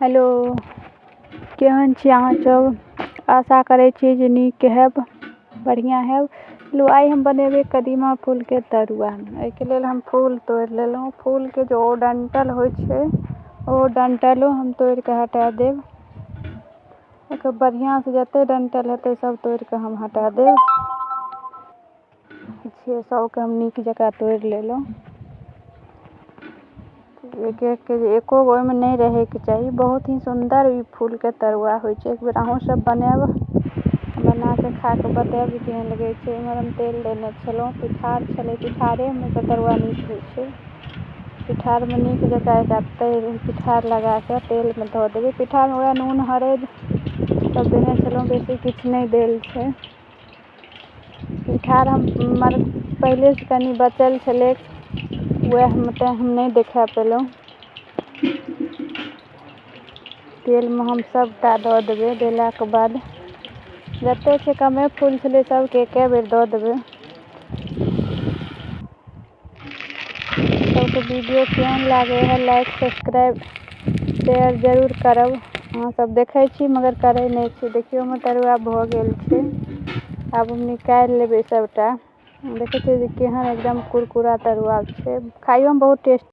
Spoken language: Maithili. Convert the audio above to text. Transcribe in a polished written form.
हेलो, केहन छी अहाँ सब? आशा करै छी जे नीक हैब, बढ़िआँ हैब। लो, आइ हम बनेबै कदीमा फूलके तरुआ। एहिके लेल हम फूल तोड़ि लेलहुँ। फूलके जे ओ डण्टल होइ छै, ओ डण्टलो हम तोड़िकऽ हटा देब। ओकर बढ़िआँसँ जते डण्टल हेतै, सब तोड़िकऽ हम हटा देब। से सबके हम नीक जकाँ तोड़ि लेलहुँ। एक एकके जे एको गो ओहिमे नहि रहैके चाही। बहुत ही सुन्दर ई फूलके तरुआ होइ छै। एक बेर अहूँ सब बनायब, बनाकऽ खाकऽ बतायब जे केहन लगै छै। एम्हर हम तेल देने छलहुँ, पिठार छलै। पिठारेमे एकर तरुआ नीक होइ छै। पिठारमे नीक जकाँ एकरा तरि पिठार लगाकऽ तेलमे धऽ देबै। पिठारमे वएह नून, हरैद सब देने छलहुँ, बेसी किछु नहि देल छै। पिठार हमर पहिलेसँ कनि बचल छलै, वएहमे, तेँ हम नहि देखा पेलहुँ। तेलमे हम सबटा दऽ देबै। देलाके बाद जते छै, कमे फूल छलै, सबके एके बेर दऽ देबै। सबके वीडियो केहन लागै है, लाइक, सब्सक्राइब, शेयर जरूर करब। अहाँ सब देखै छी मगर करै नहि छी। देखियौ, हमर तरुआ भऽ गेल छै। आब हम निकालि लेबै सबटा। देखै छियै जे केहन एकदम कुरकुरा तरुआ छै। खाइयोमे बहुत टेस्ट